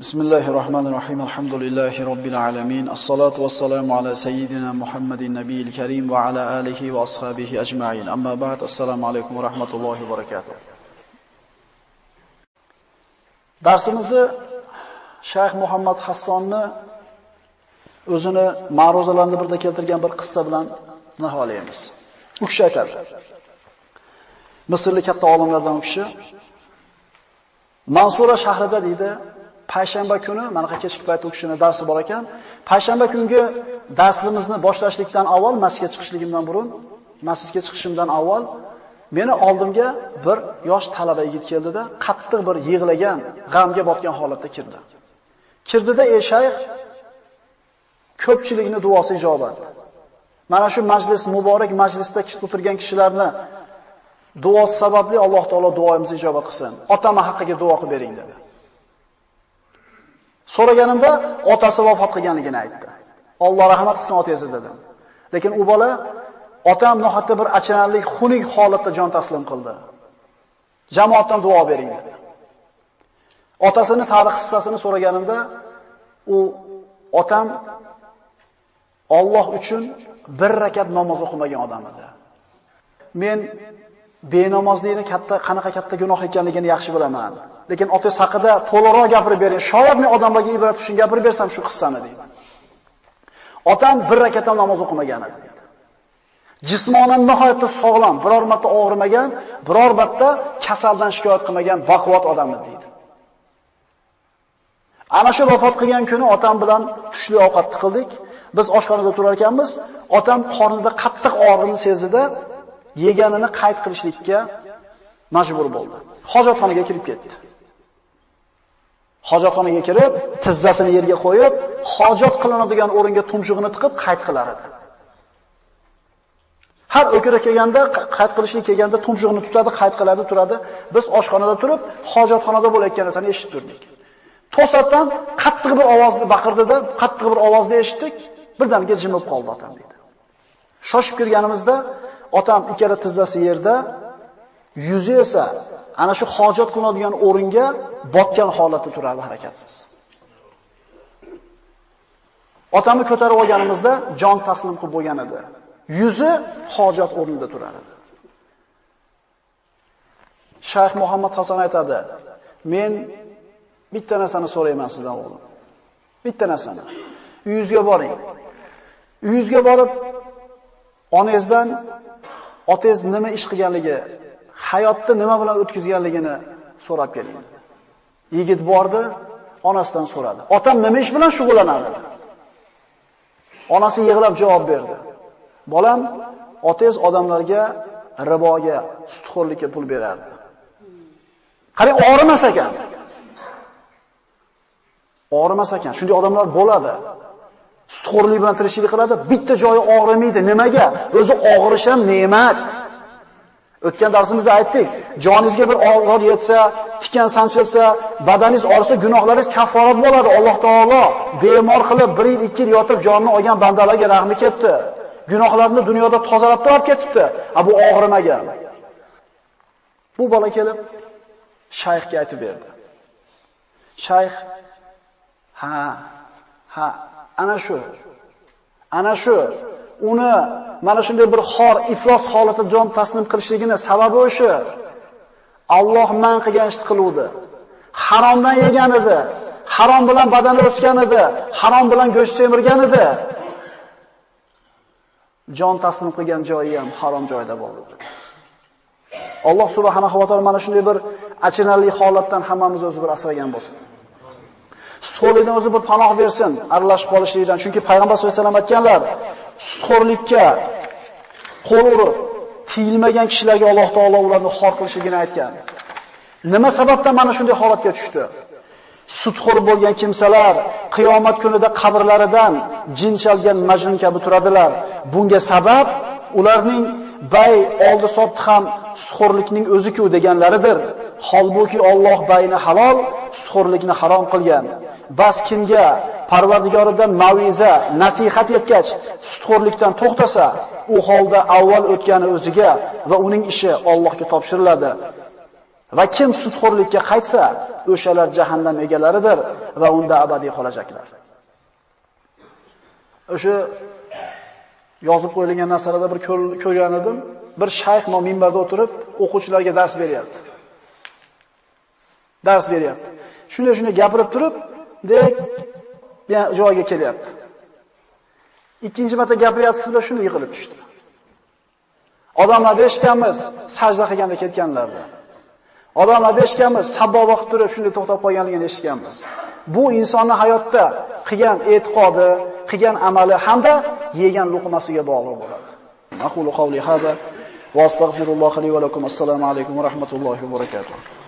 Bismillahirrahmanirrahim. Alhamdulillahi robbil alamin. As-salatu was-salamu ala sayyidina Muhammadin nabiyil karim va ala alihi va ashabihi ajma'in. Amma ba'd. Assalomu alaykum va rahmatullohi va barakatuh. Darsimizni Shayx Muhammad Hassonni o'zini ma'ruzalarida birda keltirgan bir qissa bilan nihoyalaymiz. U kishi aytadi. Misrlik katta olimlardan u kishi Mansura shahrida deydi, payshanba kuni, mana kechki payt u kishining darsi bor ekan. Payshanba kungi darsimizni boshlashlikdan avval, masjidga chiqishligimdan burun, masjidga chiqishimdan avval meni oldimga bir yosh talaba yigit keldida, qattiq bir yig'lagan, g'amga botgan holatda kirdi. Kirdida, ey shayx, ko'pchilikning duosi ijobat. Mana shu majlis, muborak majlisda o'tirgan kishilarni duosi sababli Alloh taolo duoimizni ijobat qilsin. Otam haqqiga duo qilib bering dedi. So'raganimda otasi vafot qilganligini aytdi. Alloh rahmat qilsin otangizni dedim. Lekin u bola otam nihoyatda bir achinarli, xunuk holatda jon taslim qildi. Jamoatdan duo bering dedi. Otasini tarix hissasini so'raganimda u otam Alloh uchun bir rakat namoz o'qimagan odam edi. Men benamozlikni katta, qanaqa katta gunoh ekanligini yaxshi bilaman. Lekin otangiz haqida to'liqroq gapirib bering. Shoyat men odamlarga ibrat uchun gapirib bersam shu qissani deydi. Otam bir rakat ham namoz o'qimagan edi dedi. Jismonan nihoyatda sog'lom, biror marta og'rimagan, biror marta kasaldan shikoyat qilmagan baquvvat odam edi deydi. Ana shu vafot qilgan kuni otam bilan tushlik ovqatni qildik. Biz oshxonada turar ekanmiz, otam qornida qattiq og'riqni sezdida, yeganini qayd qilishlikka majbur bo'ldi. Hojatxonaga kirib ketdi. Hojatxonaga kirib, tizzasini yerga qo'yib, hojat qilinadigan o'ringa tumshug'ini tiqib qayd qilar edi. Har o'kira kelganda, qayd qilishlik kelganda tumshug'ini tutadi, qayd qiladi, turadi. Biz oshxonada turib, hojatxonada bo'layotgan narsani eshitib turdik. To'satdan qattiq bir ovozni baqirdi-da, qattiq bir ovozni eshitdik, birdaniga jimib qoldi otam dedi. Shoshib kirganimizda otam ikkala tizzasi yerda, yuzi esa ana shu hojat qilinadigan o'ringa botgan holatda turardi, harakatsiz. Otamni ko'tarib olganimizda jon taslim qilib bo'lgan edi. Yuzi hojat o'rnida turar edi. Shayx Muhammad Hasan aytadi, men bitta narsani so'rayman sizdan o'g'lim. Bitta narsani. Uyingizga boring. Uyingizga borib onangizdan otangiz nima ish qilganligi, hayotni nima bilan o'tkazganligini so'rab keling. Yigit bordi, onasidan so'radi. Otam nima ish bilan shug'ullanadi? Onasi yig'lab javob berdi. Bolam, otangiz odamlarga riboga, sutxo'rlikka pul berardi. Qarang, og'rimas ekan. Og'rimas ekan. Shunday odamlar bo'ladi. Sutxo'rlik bilan tirikchilik qiladi, bitta joyi og'rimaydi. Nimaga? O'zi og'rish ham ne'mat. O'tgan darsimizda aytdik, joningizga bir og'ir yetsa, tikan sanchilsa, badaningiz og'risa, gunohlaringiz kafforat bo'ladi. Alloh taolo bemor qilib 1 yil, 2 yil yotib jonini olgan bandalarga rahmi ketdi. Gunohlarni dunyoda tozalab turib ketibdi. A bu og'rimagan. Bu bola kelib shayxga aytib berdi. Shayx ha, ha, ana shu uni mana shunday bir xor, iflos holatida jon taslim qilishligini sababi o'sha. Alloh man qilgan ishni qiluvdi. Haromdan yegan edi, harom bilan badani o'sgan edi, harom bilan go'sht semirgan edi. Jon taslim qilgan joyi ham harom joyda bo'ldi. Alloh subhanahu va taolo mana shunday bir achinarli holatdan hammamiz o'zi bir asragan bo'lsin. Sutxo'rlikdan o'zi bir panoh bersin, aralashib qolishlikdan. Chunki Payg'ambar sollallohu alayhi vasallam aytganlar, sutxo'rlikka qo'l urib, tiyilmagan kishilarga Alloh taolo ularni xor qilishligini aytgan. Nima sababdan mana shunday holatga tushdi? Sutxo'r bo'lgan kimsalar qiyomat kunida qabrlaridan jin chalgan majnun kabi turadilar. Bunga sabab ularning bay oldi-sotdi ham sutxo'rlikning o'zi-ku deganlaridir. Holbuki Alloh bayni halol, sutxo'rlikni harom qilgan. Bas kimga Parvardigoridan maviza, nasihat yetgach, sutxo'rlikdan to'xtasa, u holda avval o'tgani o'ziga va uning ishi Allohga topshiriladi. Va kim sudxo'rlikka qaytsa, o'shalar jahannam egalaridir va unda abadiy qolajaklar. O'sha yozib qo'yilgan narsalarda bir ko'rgan edim, bir shayx minbarda o'tirib o'quvchilarga dars beryapti. Dars beryapti. Shunday gapirib turib, dek joyiga kelyapti. Ikkinchi marta gapiryapti, shuni yiqilib tushdi. Odamlar eshitganmiz, sajda qilganda ketganlardi. Odamlar eshitganmiz, sabbo vaqt turib shunday to'xtab qolganligini eshitganmiz. Bu insonning hayotda qilgan e'tiqodi, qilgan amali hamda yegan luqmasiga bog'liq bo'ladi. Aqulu qawli hada va astagfirulloha li va lakum. Assalomu alaykum va rahmatullohi va barakatuh.